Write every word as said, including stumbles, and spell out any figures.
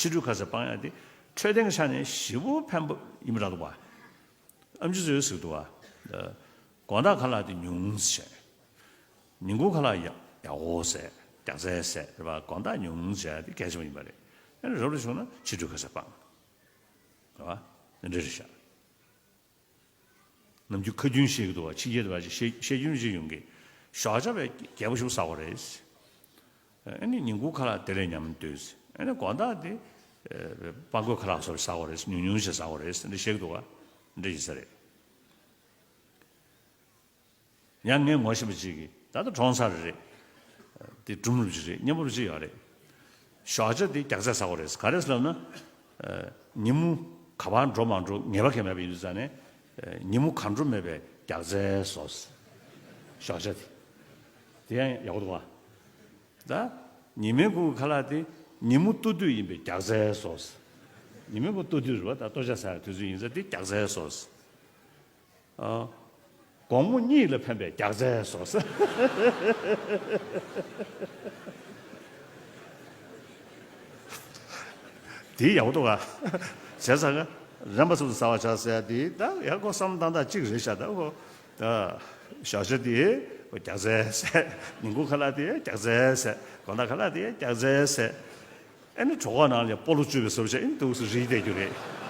ཕྱི་དྲོའི་ཁ་ཟས་སྤང་ཡ་དེ་འཕྲོད་བསྟེན་གྱི་ཆ་ནས་ཞེ་པོ་ཕན་པོ་ཡིན་པ་རེད་འདུག་བ། ཨེམ་ཆི་ཚོས་ཟེར་འདུག་བ། དགོང་དག་ཁ་ལག་དེ་ཉུང་ངུ་བྱས། ཉིན་གུང་ཁ་ལག་ཡག་ཡག་པོ་བཟས། རྒྱགས་ཚལ་བཟས་རེད་པ། དགོང་དག་ཉུང་ངུ་བྱས་དེ་གལ་ཆེན་པོ་ཡིན་པ་རེད། ཨ་ནི་རབ་རུབ་བྱུང་ན་ཕྱི་དྲོའི་ཁ་ཟས་སྤང་། རེད་པ། འདི་འདྲ་རེད་ཤག་ནམ་རྒྱུན་ཁ་རྒྱུན་བཤད་ཀྱི་འདུག་བ། ཕྱི་རྒྱལ་དུ་བ་ཞིག་བཤད་བཤད་རྒྱུན་ཅིག་ཡོང་གི། ཞོགས་ཇ་བས་རྒྱས་པོ་ཞིག་ཟ་དགོས་རེད། ཨ་ནི་ཉིན་གུང་ཁ་ལག་དེ་ལས་ཉམས་འདུག་ཨ་ནི་དགོང་དག་དེ་སྤང་རྒོད་ཁ་ལག་སོགས་ཟ་དགོས་རེད། ཉུང་ཉུང་ཞིག་ཟ་དགོས་རེད། འདི་བཤད་ཀྱི་འདུག་བ། འདི་ཡིན་ས་རེད། ཡང་ངས་ངོ་ཤེས་པ་ཅིག་གིས། ད་ལྟ་གྲོངས་ཚར་རེད། དེ་སྒྲུང་རབ་ཅིག་རེད། སྙན་པོ་རབ་ཅིག་ཡོད་རེད། ཞོགས་ཇ་དེ་རྒྱགས་ཚད་ཟ་དགོས་རེད། ག་རེ་ཟེར་ལབ་ན། ཉིན་མོ་ག་པར་འགྲོ་མ་འགྲོ་ངེས་པ་གང་ཡང་མེད་པ་ཡིན་དུས་ཙང་ནས། ཉིན་མོ་གང་འགྲོ་མེད་པའི་རྒྱགས་ཚད་ཟོས། ཞོགས་ཇ་དེ། དེ་ཡང་ཡག་པོ་འདུག་བ། ད་ཉི་མའི་གུང་གི་ཁ་ལག་དེ་ཉིན་མོ་སྟོད་དུས་ཡིན་པའི་རྒྱགས་ཚད་ཟོས། ཉི་མའི་གུང་སྟོད་དུས་རེད་བ། ད་ལྟོ་ཇ་ཟ་ཡ་དུས་ཚོད་ཡིན་ཙང་དེ་རྒྱགས་ཚད་ཟོས། དགོང་མོ་གཉིད་ལ་ཕན་པའི་རྒྱགས་ཚད་ཟོས། དེ་ཡག་པོ་འདུག་ག་བྱས་ཙང་ག་རན་པ་ཚོ་ཟ་བར་བྱ་ཟེར་ཡ་དེ་ད་ཡག་པོ་བསམ་བློ་བཏང་སྟངས་གཅིག་རེད་ཤག་ད་ཁོ་ཞོགས་ཇ་དེ་རྒྱགས་ཚད་ཟེར། ཉིན་གུང་ཁ་ལག་དེ་རྒྱགས་ཚད་ཟེར། དགོང་དག་ཁ་ལག་དེ་རྒྱགས་ཚད་ཟེར། ཨ་ནི་གྲོད་ཁོག་ནང་ལ་སྤོ་ལོ་བཅུག་པའི་བཟོ་བྱས་ཨ་ནི་འདུག་སེ་རིལ་བསྡད་རྒྱུ་རེད།